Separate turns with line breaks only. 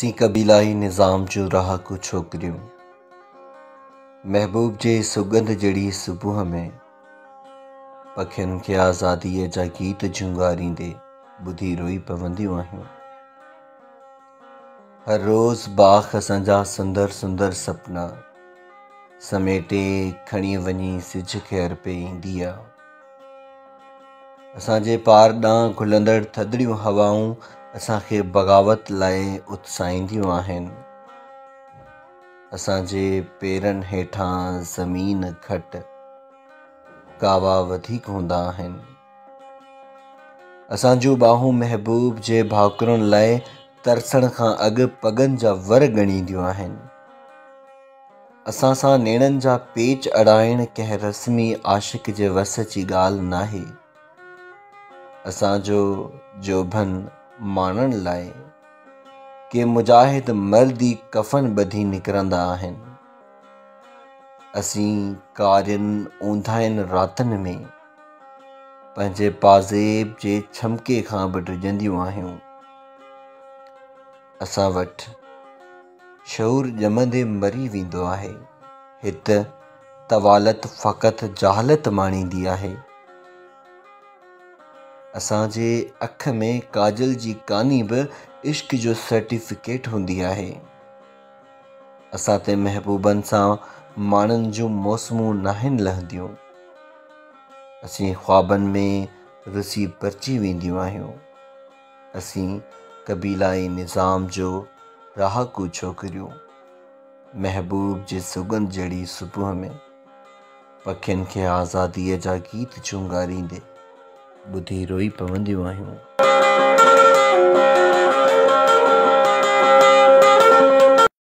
اسين قبيلائي نظام جون رهاڪو ڇوڪريون، محبوب جي سڳنڌ جهڙي صبح ۾ پکين کي آزاديء جا گيت جهونگاريندي ٻڌي روئي پونديون آهيون. هر روز باک اسان جا سندر سندر سپنا سميٽي کڻي وڃي سج کي ارپي ايندي آ. اسان جي پار ڏانهن گهلندڙ ٿڌڙيون هوائون اسان کي بغاوت لاء اتساهينديون آهن. اسان جي پيرن هيٺان زمين گهٽ، ڪاوا وڌيڪ هوندا آهن. اسان جون ٻانهون محبوب جي ڀاڪرن لاء ترسڻ کان اڳ پڳن جا ور ڳڻينديون آهن. اسان سان نيڻن جا پيچ اڙائڻ ڪنهن رسمي عاشق جي وس جي ڳالهه ناهي. اسان جو جوڀن ماڻڻ لاء ڪي مجاهد مرد ئي ڪفن ٻڌي نڪرندا آهن. اسين ڪارين اونداهين راتن ۾ پنهنجي پازيب جي ڇمڪي کان به ڊڄنديون آهيون. اسان وٽ شعور ڄمندي مري ويندو آهي. هت طوالت فقط جهالت ماڻيندي آهي. اسان جي اک ۾ ڪاجل جي ڪاني به عشق جو سرٽيفڪيٽ هوندي آهي. اسان تي محبوبن سان ماڻن جون موسمون ناهن لهنديون. اسين خوابن ۾ رسي پرچي وينديون آهيون. اسين قبيلائي نظام جو رهاڪو ڇوڪريون، محبوب جي سڳنڌ جهڙي صبح ۾ پکين کي آزاديء جا گيت جهونگاريندي ٻڌي روئي پونديون آهيون.